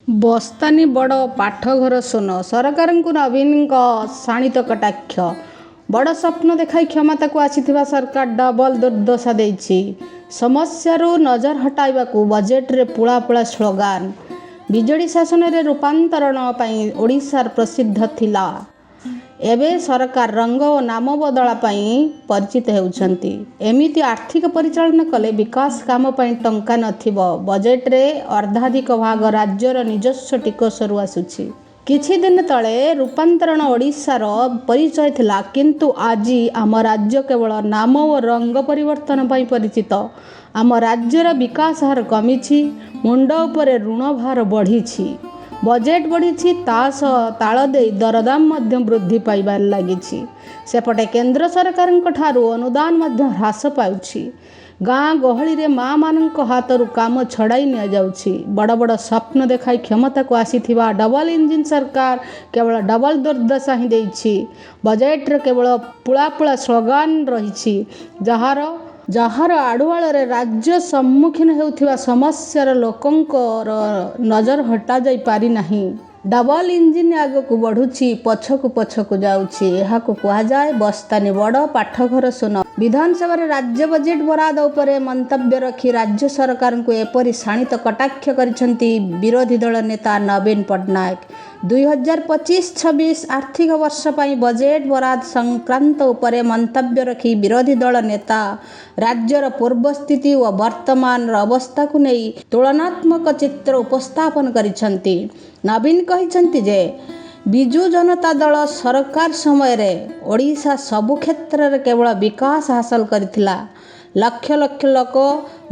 ବସ୍ତାନି ବଡ଼, ପାଠଘର ଶୂନ। ସରକାରଙ୍କୁ ନବୀନଙ୍କ ଶାଣିତ କଟାକ୍ଷ। ବଡ଼ ସ୍ୱପ୍ନ ଦେଖାଇ କ୍ଷମତାକୁ ଆସିଥିବା ସରକାର ଡବଲ ଦୁର୍ଦ୍ଦଶା ଦେଇଛି। ସମସ୍ୟାରୁ ନଜର ହଟାଇବାକୁ ବଜେଟରେ ପୁଳା ପୁଳା ସ୍ଲୋଗାନ। ବିଜେଡି ଶାସନରେ ରୂପାନ୍ତରଣ ପାଇଁ ଓଡ଼ିଶା ପ୍ରସିଦ୍ଧ ଥିଲା। ଏବେ ସରକାର ରଙ୍ଗ ଓ ନାମ ବଦଳା ପାଇଁ ପରିଚିତ ହେଉଛନ୍ତି। ଏମିତି ଆର୍ଥିକ ପରିଚାଳନା କଲେ ବିକାଶ କାମ ପାଇଁ ଟଙ୍କା ନଥିବ। ବଜେଟରେ ଅର୍ଦ୍ଧାଧିକ ଭାଗ ରାଜ୍ୟର ନିଜସ୍ୱ ଟିକସରୁ ଆସୁଛି। କିଛିଦିନ ତଳେ ରୂପାନ୍ତରଣ ଓଡ଼ିଶାର ପରିଚୟ ଥିଲା, କିନ୍ତୁ ଆଜି ଆମ ରାଜ୍ୟ କେବଳ ନାମ ଓ ରଙ୍ଗ ପରିବର୍ତ୍ତନ ପାଇଁ ପରିଚିତ। ଆମ ରାଜ୍ୟର ବିକାଶ ହାର କମିଛି, ମୁଣ୍ଡ ଉପରେ ଋଣ ଭାର ବଢ଼ିଛି। ବଜେଟ ବଢ଼ିଛି, ତା' ସହ ତାଳ ଦେଇ ଦରଦାମ ମଧ୍ୟ ବୃଦ୍ଧି ପାଇବାରେ ଲାଗିଛି। ସେପଟେ କେନ୍ଦ୍ର ସରକାରଙ୍କଠାରୁ ଅନୁଦାନ ମଧ୍ୟ ହ୍ରାସ ପାଉଛି। ଗାଁ ଗହଳିରେ ମା'ମାନଙ୍କ ହାତରୁ କାମ ଛଡ଼ାଇ ନିଆଯାଉଛି। ବଡ଼ ବଡ଼ ସ୍ୱପ୍ନ ଦେଖାଇ କ୍ଷମତାକୁ ଆସିଥିବା ଡବଲ ଇଞ୍ଜିନ ସରକାର କେବଳ ଡବଲ ଦୁର୍ଦ୍ଦଶା ହିଁ ଦେଇଛି। ବଜେଟରେ କେବଳ ପୁଳା ପୁଳା ସ୍ଲୋଗାନ ରହିଛି, ଯାହାର ଆଢ଼ୁଆଳରେ ରାଜ୍ୟ ସମ୍ମୁଖୀନ ହେଉଥିବା ସମସ୍ୟାର ଲୋକଙ୍କର ନଜର ହଟାଯାଇ ପାରିନାହିଁ। ଡବଲ ଇଞ୍ଜିନ ଆଗକୁ ବଢ଼ୁଛି, ପଛକୁ ପଛକୁ ଯାଉଛି। ଏହାକୁ କୁହାଯାଏ ବସ୍ତାନି ବଡ଼, ପାଠଘର ଶୂନ। ବିଧାନସଭାରେ ରାଜ୍ୟ ବଜେଟ ବରାଦ ଉପରେ ମନ୍ତବ୍ୟ ରଖି ରାଜ୍ୟ ସରକାରଙ୍କୁ ଏପରି ଶାଣିତ କଟାକ୍ଷ କରିଛନ୍ତି ବିରୋଧୀ ଦଳ ନେତା ନବୀନ ପଟ୍ଟନାୟକ। 2025-26 ଆର୍ଥିକ ବର୍ଷ ପାଇଁ ବଜେଟ ବରାଦ ସଂକ୍ରାନ୍ତ ଉପରେ ମନ୍ତବ୍ୟ ରଖି ବିରୋଧୀ ଦଳ ନେତା ରାଜ୍ୟର ପୂର୍ବ ସ୍ଥିତି ଓ ବର୍ତ୍ତମାନର ଅବସ୍ଥାକୁ ନେଇ ତୁଳନାତ୍ମକ ଚିତ୍ର ଉପସ୍ଥାପନ କରିଛନ୍ତି। ନବୀନ କହିଛନ୍ତି ଯେ, ବିଜୁ ଜନତା ଦଳ ସରକାର ସମୟରେ ଓଡ଼ିଶା ସବୁ କ୍ଷେତ୍ରରେ କେବଳ ବିକାଶ ହାସଲ କରିଥିଲା। ଲକ୍ଷ ଲକ୍ଷ ଲୋକ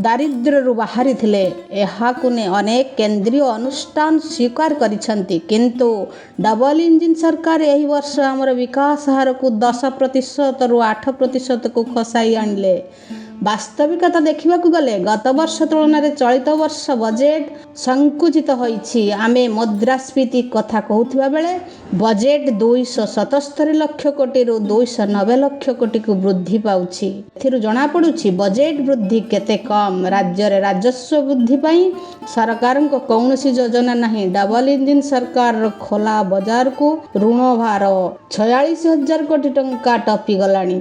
ଦାରିଦ୍ର୍ୟରୁ ବାହାରିଥିଲେ। ଏହାକୁ ଅନେକ କେନ୍ଦ୍ରୀୟ ଅନୁଷ୍ଠାନ ସ୍ୱୀକାର କରିଛନ୍ତି। କିନ୍ତୁ ଡବଲ ଇଞ୍ଜିନ ସରକାର ଏହି ବର୍ଷ ଆମର ବିକାଶ ହାରକୁ 10 ପ୍ରତିଶତରୁ 8 ପ୍ରତିଶତକୁ ଖସାଇ ଆଣିଲେ। ବାସ୍ତବିକତା ଦେଖିବାକୁ ଗଲେ ଗତବର୍ଷ ତୁଳନାରେ ଚଳିତ ବର୍ଷ ବଜେଟ ସଂକୁଚିତ ହୋଇଛି। ଆମେ ମୁଦ୍ରାସ୍ଫୀତି କଥା କହୁଥିବା ବେଳେ ବଜେଟ 277 ଲକ୍ଷ କୋଟିରୁ 290 ଲକ୍ଷ କୋଟିକୁ ବୃଦ୍ଧି ପାଉଛି। ଏଥିରୁ ଜଣାପଡ଼ୁଛି ବଜେଟ ବୃଦ୍ଧି କେତେ କମ୍। ରାଜ୍ୟରେ ରାଜସ୍ୱ ବୃଦ୍ଧି ପାଇଁ ସରକାରଙ୍କ କୌଣସି ଯୋଜନା ନାହିଁ। ଡବଲ ଇଞ୍ଜିନ ସରକାରର ଖୋଲା ବଜାରକୁ ଋଣ ଭାର 46 ହଜାର କୋଟି ଟଙ୍କା ଟପିଗଲାଣି।